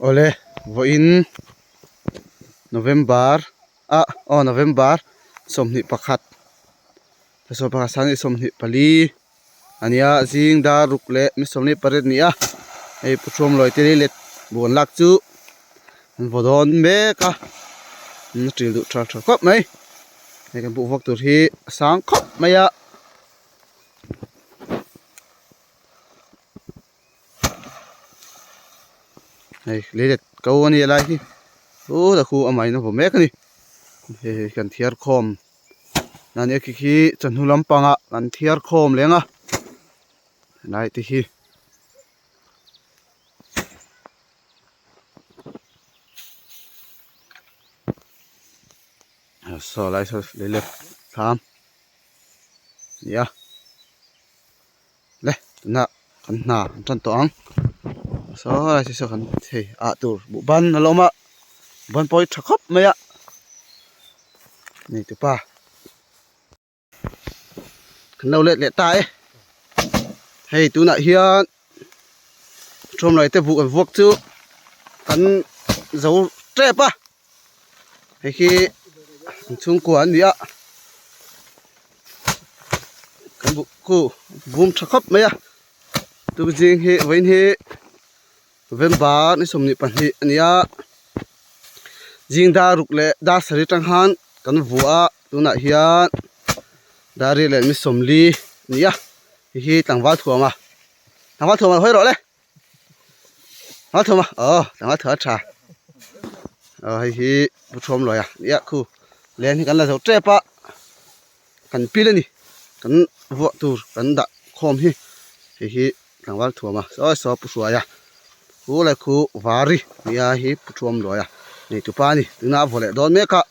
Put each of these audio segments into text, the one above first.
Awle vawiin November ah aw November 21 pasawm sang leh 24 a nia zing dar ruk leh mi 28 a ni a hei pu Thuamluai te let buan lak chu an vaw dawn mek a an ṭil duh ṭha ṭha khawp mai hei kan buh vawk tur hi a sang khawp mai a. Hei leilet ko a nia lai hi chu khu a main a vaw mek a ni hei hei kan thiar khawm a nia khi khi chawhnu lampangah kan thiar khawm leng a helai te hi. Saw lai saw leilet thlam a ni a. Le tunah kan hna an tan tawh ang saw lai te saw kan thei ah tur buh ban a la awm a ban pawh hi tha khawp mai a nei tupa kan lo let leh ta e hei tunah hian thuamlai te buh kan vuak chu kan zo tep a hei hi an chhungkua an ni a kan buh khu vum tha khawp mai a tu zing hi vawiin hi November ni 22 a ni a zing dar ruk leh dar sarih atang khan kan vuah a tunah hian dar riat leh ni 40 a ni a hei hi tlangval thuam a tlangval thuam a hawi rawh le. Tlangval thuam a aw tlangval thuam a tha aw hei hi pu thuam luai a nia khu len hi kan la zo tep a kan pil a ni kan vuah tur kan dah khawm hi hei hi tlangval thuam a sawi saw pu hruai a khu lai khu vari nia hi pu thuam luai a nei tupa a ni tunah a vaw leh dawn mek a.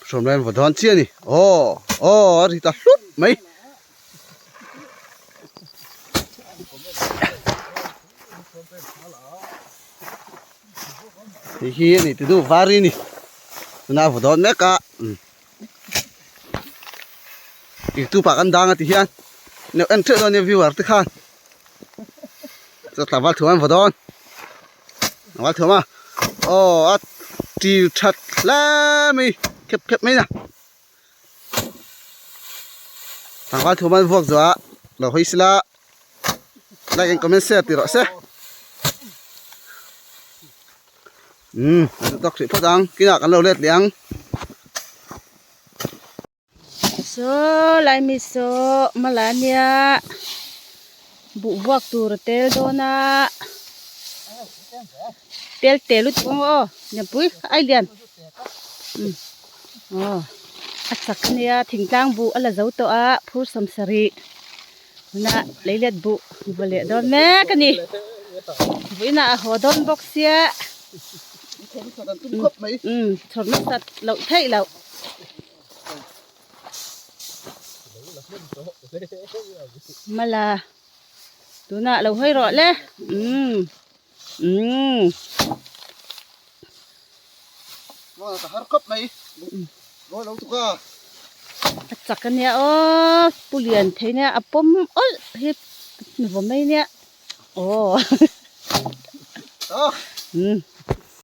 Sawm lai vaw dawn chiah a ni aw aw a ri ta hlup mai. Hei hi a ni ti duh var hi a ni tunah a vaw dawn mek a. Youtube ah kan dang a ti hian neuh en theuh dawn nia viewer te khan chuan tlangval thuam an vaw dawn tlangval thuam a aw a tir that hle mai khep khep mai na tlangval thuam an vuak zuah lo hawi sila like and comment share ti rawh se umm a duh tawk hrih phawt ang kinah kan lo let leh ang. Saw lai mi saw mala nia buh vuak tur a tel dawn a tel tel lutuk ang aw lianpui ai lian umm aw a chak ania thingtlang buh a la zo tawh a phur sawmsarih tunah leilet buh va leh dawn mek a ni vawiinah a haw dawn bawk sia umm chhawr nasat loh theih loh. Mala tunah lo hawi rawh le umm umm. A chak ania aw pu lian thei nia a pawm awlh hi ni vaw mai nia aw umm.